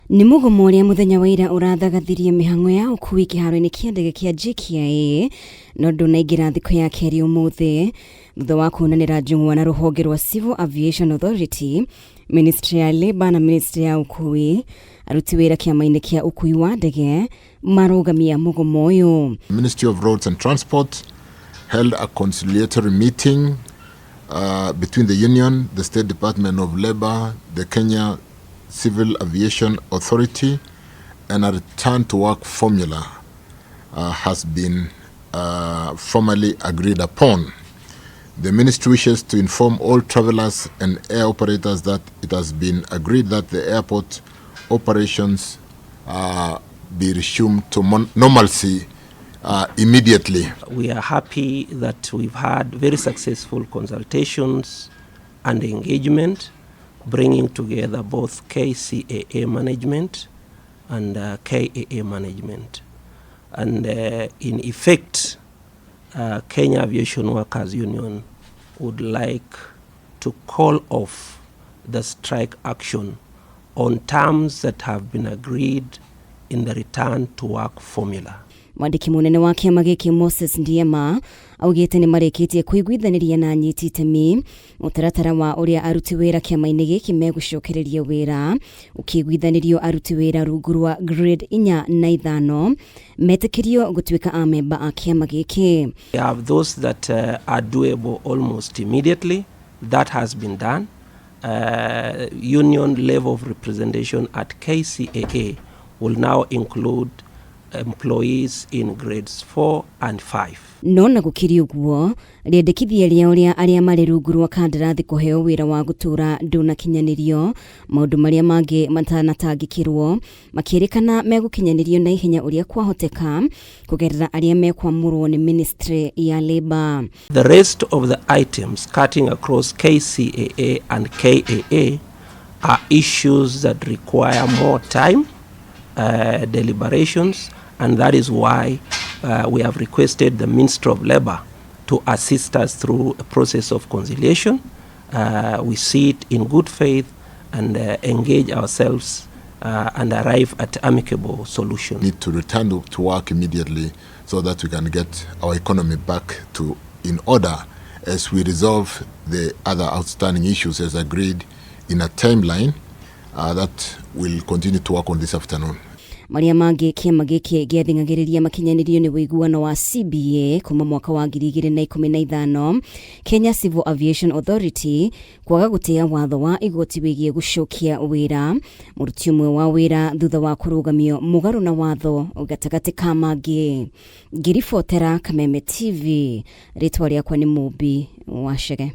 Nĩ mũgomo ũrĩa mũthenya wa ira ũrathagathirie mĩhang'o ya ũkui kĩharo-inĩ kĩa ndege kĩa JKIA no ndũnaingĩra thikũ ya kerĩ ũmũthĩ thutha wa kuonanĩra njũng'wa na rũhonge rwa Civil Aviation Authority, Ministry ya Labour na Ministry ya ũkui. Aruti wĩra kĩama-inĩ kĩa ũkui wa ndege marũgamia mũgomo ũyũ. Ministry of Roads and Transport held a conciliatory meeting between the union, the State Department of Labor, the Kenya Civil Aviation Authority, and a return to work formula has been formally agreed upon. The ministry wishes to inform all travelers and air operators that it has been agreed that the airport operations be resumed to normalcy immediately. We are happy that we've had very successful consultations and engagement, bringing together both KCAA management and KAA management. And in effect, Kenya Aviation Workers Union would like to call off the strike action on terms that have been agreed in the return to work formula. Mwandĩki mũnene wa kĩama gĩkĩ Moses Ndiema augĩte nĩ marĩkĩtie kũiguithanĩria na anyiti itemi mũtaratara wa ũrĩa aruti wĩra kĩama-inĩ gĩkĩ megũcokereria wĩra, ũkĩiguithanĩrio aruti wĩra rungu rwa grade 4 na 5 metĩkĩrio gũtuĩka amemba a kĩama gĩkĩ. We have those that are doable almost immediately. That has been done. Union level of representation at KCAA will now include employees in grades 4 and 5. No na gũkĩrĩ ũguo, rĩendekithia rĩa ũrĩa arĩa marĩ rungu rwa kandarathi kũheo wĩra wa gũtũũra ndũnakinyanĩrio. Maũndũ marĩa mangĩ matanatangĩkĩrwo makĩrĩkana megũkinyanĩrio na ihenya ũrĩa kwahoteka kũgerera arĩa mekwamũrwo nĩ ministry ya Labour. The rest of the items cutting across KCAA and KAA are issues that require more time, deliberations, and that is why we have requested the Ministry of Labour to assist us through a process of conciliation. We see it in good faith and engage ourselves and arrive at amicable solutions. Need to return to work immediately so that we can get our economy back to in order as we resolve the other outstanding issues as agreed in a timeline that will continue to work on this afternoon. Marĩa mangĩ kĩama gĩkĩ gĩathing'agĩrĩria makinyanĩrio nĩ ũiguano wa CBA kuma mwaka wa 2015, Kenya Civil Aviation Authority kwaga gũtĩa watho wa igoti wĩgiĩ gũcokia wĩra mũruti ũmwe wa wĩra thutha wa kũrũgamio mũgarũ na watho, gatagatĩ ka mangĩ. Ngĩribotera Kameme TV, rĩtwa rĩakwa nĩ Mũmbi wa Chege.